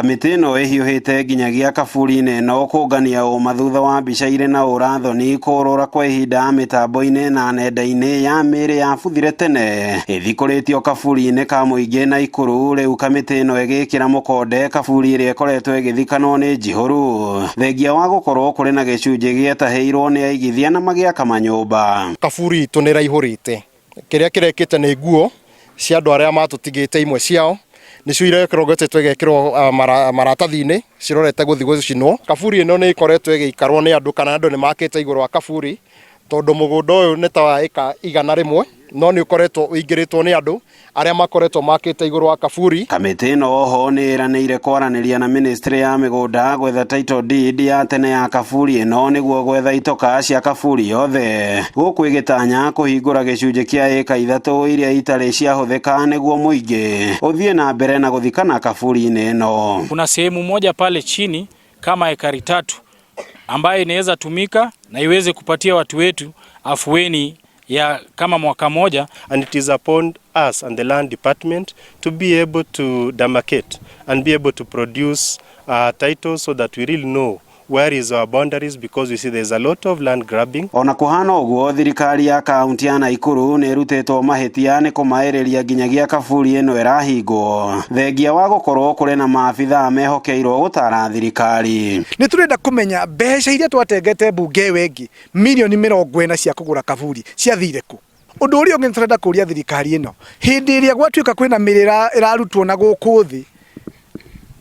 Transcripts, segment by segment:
Kamĩtĩ ĩno ĩhiũhĩte nginyagia kaburi-inĩ ĩno kũngania ũma thutha wa mbica irĩ na ũrathoni kũrũra kwa ihinda mĩtambo-inĩ na nenda-inĩ ya mĩĩrĩ yabuthire tene ĩthikũrĩtio kaburi-inĩ ka mũingĩ Naikuru. Rĩu kamĩtĩ ĩno ĩgĩkĩra mũkonde kaburi ĩrĩa ĩkoretwo ĩgĩthikanwo nĩ njihũru thengia wa gũkorwo kũrĩ na gĩcunjĩ gĩetahĩirwo nĩ aigithia na magĩaka manyũmba. Kaburi itũ nĩ ĩraihũrĩte. Kĩrĩa kĩrekĩte nĩ nguo cia andũ arĩa matũtigĩte, imwe ciao nĩcio irekĩrwo igekĩrwo maratathi-inĩ cirorete gũthiĩ gũcinwo. Kaburi ĩno nĩ ĩkoretwo ĩgĩikarwo nĩ andũ kana andũ nĩ makĩte igũrũ wa kaburi, tondũ mũgũnda ũyũ nĩ ta wa ĩka 100, no nĩ ũkoretwo ũingĩrĩtwo nĩ andũ arĩa makoretwo makĩte igũrũ wa kaburi. Kamĩtĩ ĩno oho nĩ ĩranĩire kwaranĩria na ministry ya mĩgũnda gwetha title deed ya tene ya kaburi ĩno nĩguo gwetha itoka cia kaburi yothe, gũkũ ĩgĩtanya kũhingũra gĩcunjĩ kĩa ĩka 3 iria itarĩ ciahũthĩka nĩguo mũingĩ ũthiĩ na mbere na gũthikana kaburi-inĩ ĩno. Kuna sehemu moja pale chini kama ekari 3 ambayo inaweza tumika na iweze kupatia watu wetu afueni ya kama mwaka moja. And it is upon us and the land department to be able to demarcate and be able to produce titles so that we really know where is our boundaries, because we see there's a lot of land grabbing. Ona kuhana ũguo, thirikari ya kaunti ya Naikuru nĩ ĩrutĩtwo mahĩtia nĩ kũmaĩrĩria nginyagia kaburi ĩno ĩrahingwo thengia wa gũkorwo kũrĩ na maabithaa mehokeirwo gũtara thirikari. Nĩ tũrenda kũmenya mbeca iria twatengete mbunge ĩyo ĩngĩ mirioni 40 cia kũgũra kaburi ciathire kũ. Ũndũ ũrĩa ũngĩ nĩ tũrenda kũria thirikari ĩno, hĩndĩ ĩrĩa gwatuĩka kwĩna mĩrĩ ĩrarutwo na gũkũ thĩ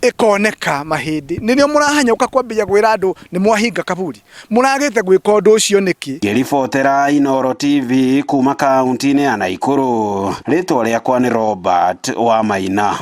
ĩkoneka mahĩndĩ, nĩrĩo mũrahanyũka kwambĩrĩria kwĩra andũ nĩ mwahinga kaburi. Mũragĩte gwĩka ũndũ ũcio nĩkĩ? Ngĩribotera Inooro TV kuma kaunti-inĩ ya Naikuru, rĩtwa rĩakwa nĩ Robert Wamaina.